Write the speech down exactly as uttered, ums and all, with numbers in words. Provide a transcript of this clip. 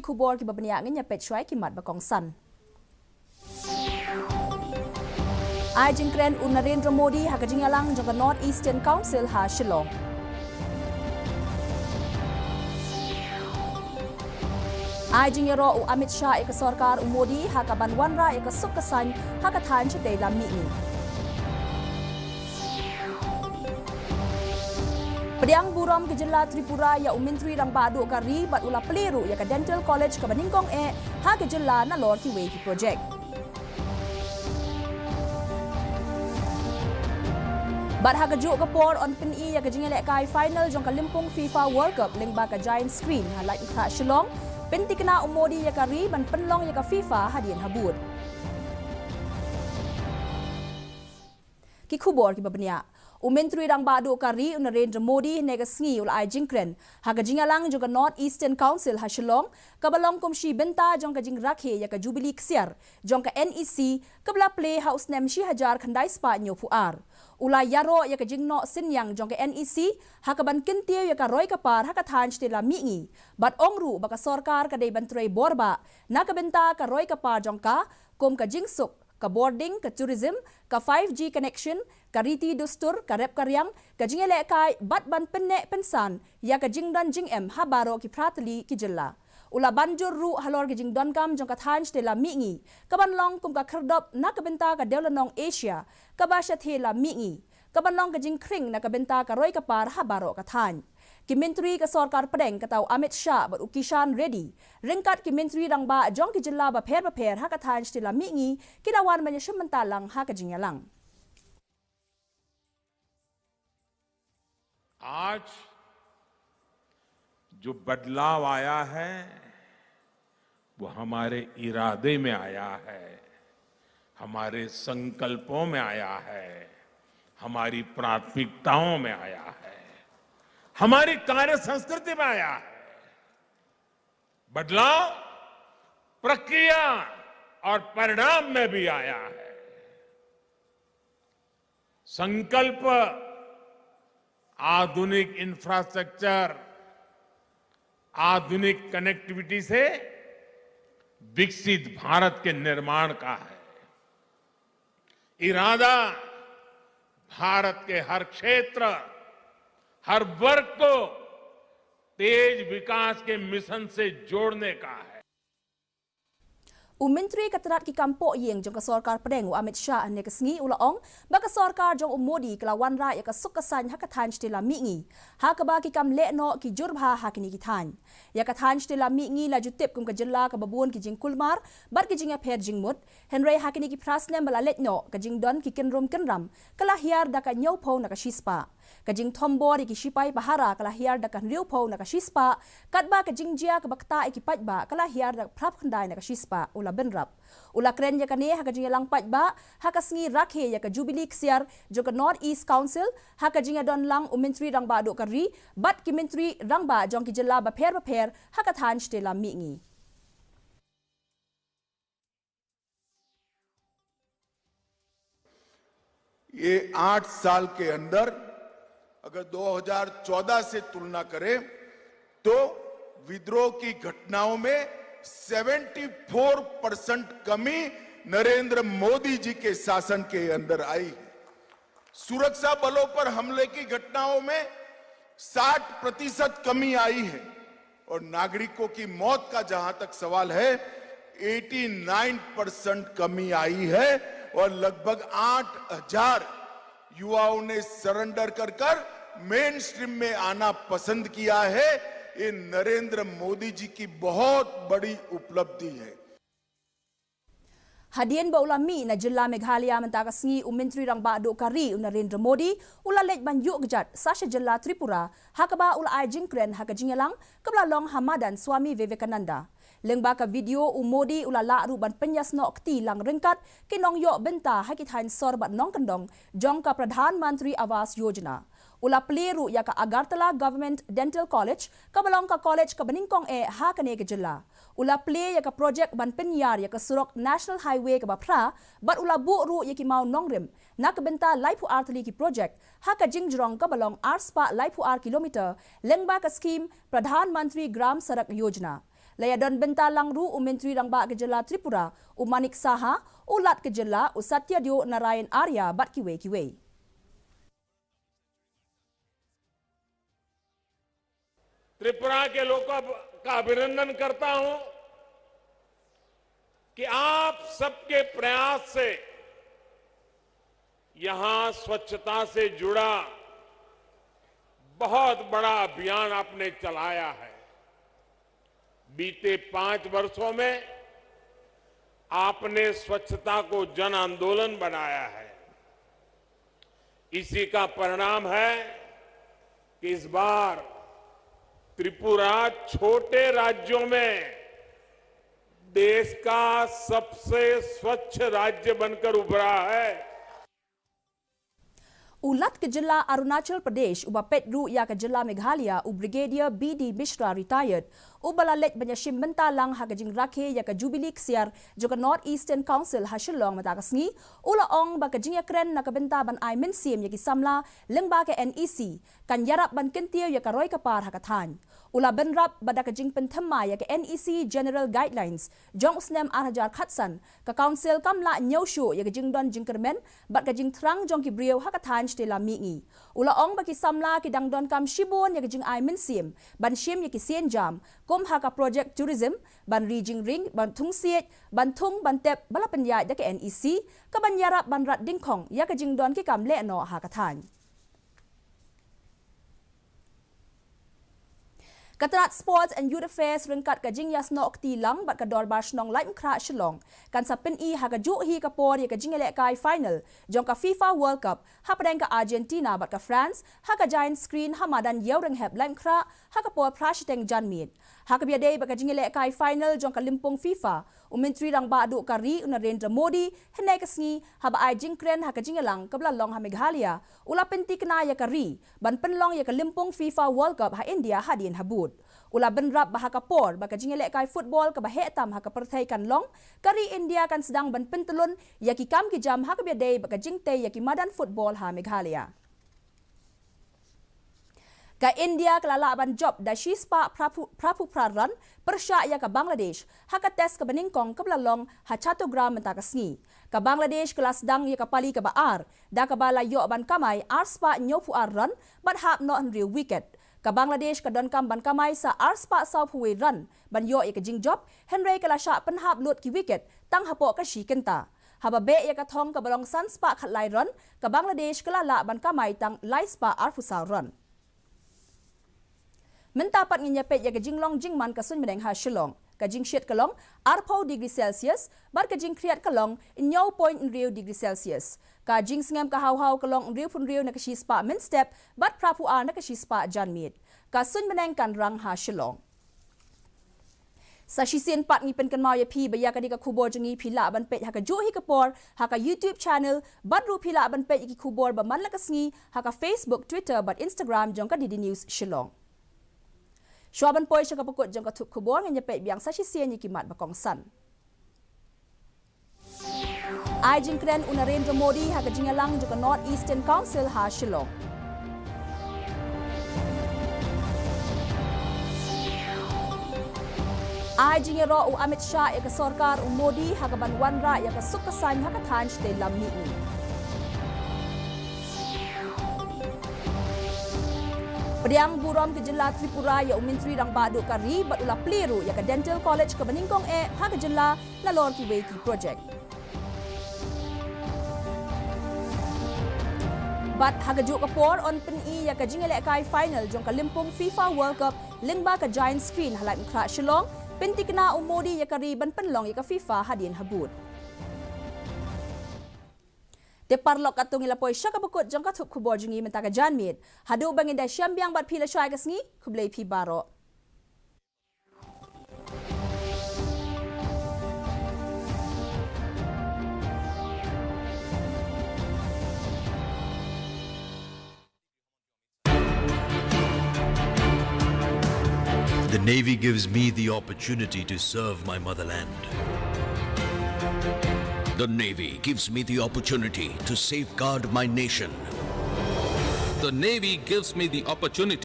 khubor kiba bniah, ngin ïa peit shuwa ïa ki mat ba kongsan. Ai jingkren u Narendra Modi ha ka jingïalang jong ka North Eastern Council ha Shillong. Ai jingïaroh u Amit Shah ïa ka sorkar u Modi ha kaban wanrah ïa ka suk ka saiñ ha ka thaiñ shatei lam mihngi. Pdiang burom ka jylla Tripura ïa u Myntri Rangbah Duh ka ri bad u la plie ruh ïa ka Dental College kaba nyngkong eh ha ka jylla nalor kiwei ki projek. Bad ha kajuh ka por yn pyni ïa ka jingïalehkai final jong ka lympung FIFA World Cup lyngba ka Giant Screen ha Laitumkhrah Shillong, pynthikna u Modi ïa ka ri ban pynlong ïa ka FIFA hadien habud. Ki khubor kiba bniah. U Myntri Rangbah Duh ka ri u Narendra Modi hynne ka sngi u la ai jingkren ha ka jingïalang jong ka North Eastern Council ha Shillong, kaba long kum shi bynta jong ka jingrakhe ïa ka Jubilee Ksiar jong ka N E C kaba la plie ha u snem shi hajar khyndai spah hynñiewphew ar. U la ïaroh ïa ka jingnoh synñiang jong ka N E C ha kaban kyntiew ïa ka roi ka par ha ka thaiñ shatei lam mihngi, bad ong ruh ba ka sorkar ka dei ban trei bor bah na ka bynta ka roi ka par jong ka, kum ka jingsuk, ka bording, ka tourism, ka five G connection, ka riti dustur, ka rep ka riang, ka jingïalehkai bad ban pynneh pynsan ïa ka jingdon jingem ha baroh ki phra tylli ki jylla. U la ban jur ruh halor ka jingdonkam jong ka thaiñ shatei lam mihngi kaban long kum ka khyrdop na ka bynta ka dewlynnong Asia kaba shatei lam mihngi, kaban long ka jingkhring na ka bynta ka roi ka par ha baroh ka thaiñ. Ki Myntri ka sorkar pdeng kata u Amit Shah bad u Kishan Reddy, ryngkat ki Myntri Rangbah jong ki jylla bapher bapher ha ka thaiñ shatei lam mihngi, ki la wan ban ïashim bynta lang ha ka jingïalang. आज जो बदलाव आया है, वो हमारे इरादे में आया है, हमारे संकल्पों में आया है, हमारी प्राथमिकताओं में आया है, हमारी कार्य संस्कृति में आया है। बदलाव प्रक्रिया और परिणाम में भी आया है। संकल्प आधुनिक इंफ्रास्ट्रक्चर, आधुनिक कनेक्टिविटी से विकसित भारत के निर्माण का है। इरादा भारत के हर क्षेत्र, हर वर्ग को तेज विकास के मिशन से जोड़ने का है। U Myntri ka tnat ki kam pohïing jong ka sorkar pdeng u Amit Shah hynne ka sngi u la ong ba ka sorkar jong u Modi ka la wanrah ïa ka suk ka saiñ ha ka thaiñ shatei lam mihngi, ha kaba ki kam lehnoh ki jur bha ha kine ki thaiñ. Ïa ka thaiñ shatei lam mihngi la ju tip kum ka jylla kaba bun ki jingkulmar bad ki jingïapher jingmut, hynrei ha kine ki phra snem ba la leit noh ka jingdon ki kynrum kynram ka la hiar da ka hynñiewphew na ka shispah. Ka jingthombor ïa ki shipai pahara ka la hiar da ka hynriewphew na ka shispah, katba ka jingjia kaba ktah ïa ki paidbah ka la hiar da ka phraphew khyndai na ka shispah, u la bynrap. U la kren ïa kane ha ka jingïalang paidbah ha ka sngi rakhe ïa ka Jubilee Ksiar jong ka North East Council, ha ka jingïadon lang u Myntri Rangbah Duh ka ri bad ki Myntri Rangbah jong ki jylla bapher bapher ha ka thaiñ shatei lam mihngi. ये आठ साल के अंदर अगर दो हज़ार चौदह से तुलना करें तो विद्रोह की घटनाओं में चौहत्तर परसेंट कमी नरेंद्र मोदी जी के शासन के अंदर आई है। सुरक्षा बलों पर हमले की घटनाओं में साठ प्रतिशत कमी आई है और नागरिकों की मौत का जहां तक सवाल है, एटी नाइन परसेंट कमी आई है और लगभग आठ हज़ार युवाओं ने सरेंडर कर कर मेन स्ट्रीम में आना पसंद किया है। ये नरेंद्र मोदी जी की बहुत बड़ी उपलब्धि है। Hadien ba u la mih na jylla Meghalaya mynta ka sngi u Myntri Rangbah Duh ka ri u Narendra Modi u la leit ban ïuh kjat sa sha jylla Tripura, ha kaba u la ai jingkren ha ka jingïalang kaba la long ha madan Swami Vivekananda. Lyngba ka video u Modi u la lah ruh ban pynïasnoh kti lang ryngkat ki nongïoh bynta ha ki thaiñ sor bad nongkyndong jong ka Pradhan Mantri Awas Yojana. U la plie ruh ïa ka Agartala Government Dental College, kaba long ka college kaba nyngkong eh ha kane ka jylla. U la plie ïa ka projek ban pynïar ïa ka surok National Highway kaba phra, bad u la buh ruh ïa ki maw nongrim na ka bynta laiphew ar tylli ki projek ha ka jingjrong kaba long arspah laiphew ar kilometer lyngba ka skhim Pradhan Mantri Gram Sadak Yojana. La ïadon bynta lang ruh u Myntri Rangbah ka jylla Tripura, u Manik Saha, u Lat ka jylla, u Satyadew Narayan Arya bad kiwei kiwei. त्रिपुरा के लोगों का अभिनंदन करता हूं कि आप सबके प्रयास से यहां स्वच्छता से जुड़ा बहुत बड़ा अभियान आपने चलाया है। बीते पांच वर्षों में आपने स्वच्छता को जन आंदोलन बनाया है। इसी का परिणाम है कि इस बार त्रिपुरा छोटे राज्यों में देश का सबसे स्वच्छ राज्य बनकर उभरा है। U Lat ka jylla Arunachal Pradesh, uba peit ruh ïa ka jylla Meghalaya, u Brigadier B D Mishra, retired, uba la leit ban ïashim bynta lang ha ka jingrakhe ïa ka Jubilee Ksiar jong ka North Eastern Council ha Shillong mynta ka sngi, u la ong ba ka jingïakren na ka bynta ban ai mynsiem ïa ki samla lyngba ka N E C kan ïarap ban kyntiew ïa ka roi ka par ha ka thaiñ. U la bynrap ba da ka jingpynthymmai ïa ka N E C General Guidelines jong u snem ar hajar khatsan, ka Council kam lah ñiew shuh ïa ka jingdon jingkyrmen bad ka jingthrang jong ki briew ha ka thaiñ shatei lam mihngi. U la ong ba ki samla ki dang donkam shibun ïa ka jingai mynsiem ban shim ïa ki sienjam, kum ha ka project tourism, ban ri jingring, ban thung siej, ban thung, ban tep, ba la pynïaid da ka N E C, kaban ïarap ban rat dyngkhong ïa ka jingdon ki kam lehnoh ha ka thaiñ. Ka tnat Sports and Youth Affairs ryngkat ka jingïasnoh kti lang bad ka Dorbar Shnong Laitumkhrah Shillong kan sa pyni ha kajuh hi ka por ïa ka jingïalehkai final jong ka FIFA World Cup hapdeng ka Argentina bad ka France ha ka giant screen ha madan Ïewrynghep Laitumkhrah ha ka por phra shiteng janmiet. Ha kaba ïadei bad ka jingïalehkai final jong ka lympung FIFA, u Myntri Rangbah Duh ka ri u Narendra Modi hynne ka sngi haba ai jingkren ha ka jingïalang kaba la long ha Meghalaya, u la pynthikna ïa ka ri ban pynlong ïa ka lympung FIFA World Cup ha India hadien habud. U la bynrap ba ha ka por ba ka jingïalehkai football kaba heh tam ha ka pyrthei kan long, ka ri India kan sdang ban pyntlun ïa ki kam ki jam ha kaba ïadei bad ka jingtei ïa ki madan football ha Meghalaya. Ka India ka la lah ban jop da shispah phraphew, phraphew phra run pyrshah ïa ka Bangladesh ha ka test kaba nyngkong kaba la long ha Chattogram mynta ka sngi. Ka Bangladesh ka la sdang ïa ka pali kaba ar da kaba la ïoh ban kamai arspah hynñiewphew ar run bad hap noh hynriew wicket. Ka Bangladesh ka donkam ban kamai sa arspah sawphew wei run ban ïoh ïa ka jingjop, hynrei ka la shah pynhap lut ki wicket tang hapoh ka shi kynta. Haba beh ïa ka thong kaba long sanspah khatlai run, ka Bangladesh ka la lah ban kamai tang laispah arphew saw run. Mynta pat ngin ïa peit ïa ka jinglong jingman ka suiñ bneng ha Shillong. Ka jingshit ka long arphew degree Celsius bad ka jingkhriat ka long hynñiew point hynriew degree Celsius. Ka jingsngem ka haw haw ka long hynriewphew hynriew na ka shispah mynstep bad phraphew ar na ka shispah janmiet. Ka suiñ bneng kan rang ha Shillong. Sa shisien pat ngi pynkynmaw ïa phi ba ïa kane ka khubor jong ngi phi lah ban peit ha kajuh hi ka por ha ka YouTube channel, bad ruh phi lah ban peit ïa ki khubor ba man la ka sngi ha ka Facebook, Twitter bad Instagram jong ka D D News Shillong. Shuwa ban poi sha kaba kut jong ka thup khubor, ngin ïa peit biang sa shisien ïa ki mat ba kongsan. Ai jingkren u Narendra Modi ha ka jingïalang jong ka North Eastern Council ha Shillong. Ai jingïaroh u Amit Shah ïa ka sorkar u Modi ha kaban wanrah ïa ka suk ka saiñ ha ka thaiñ shatei lam mihngi. Pdiang burom ka jylla Tripura ïa u Myntri Rangbah Duh ka ri bad u la plie ruh ïa ka Dental College kaba nyngkong eh ha ka jylla nalor kiwei ki project. Bad ha kajuh ka por yn pyni ïa ka jingïalehkai final jong ka lympung FIFA World Cup lyngba ka giant screen ha Laitumkhrah Shillong, pynthikna u Modi ïa ka ri ban pynlong ïa ka FIFA hadien habud. Te paralok, katto ngi la poi sha kaba kut jong ka thup khubor jong ngi mynta ka janmiet. Haduh ba ngin da ïashem biang bad phi lashai ka sngi, khublei phi baroh. The Navy gives me the opportunity to serve my motherland. The Navy gives me the opportunity to safeguard my nation. The Navy gives me the opportunity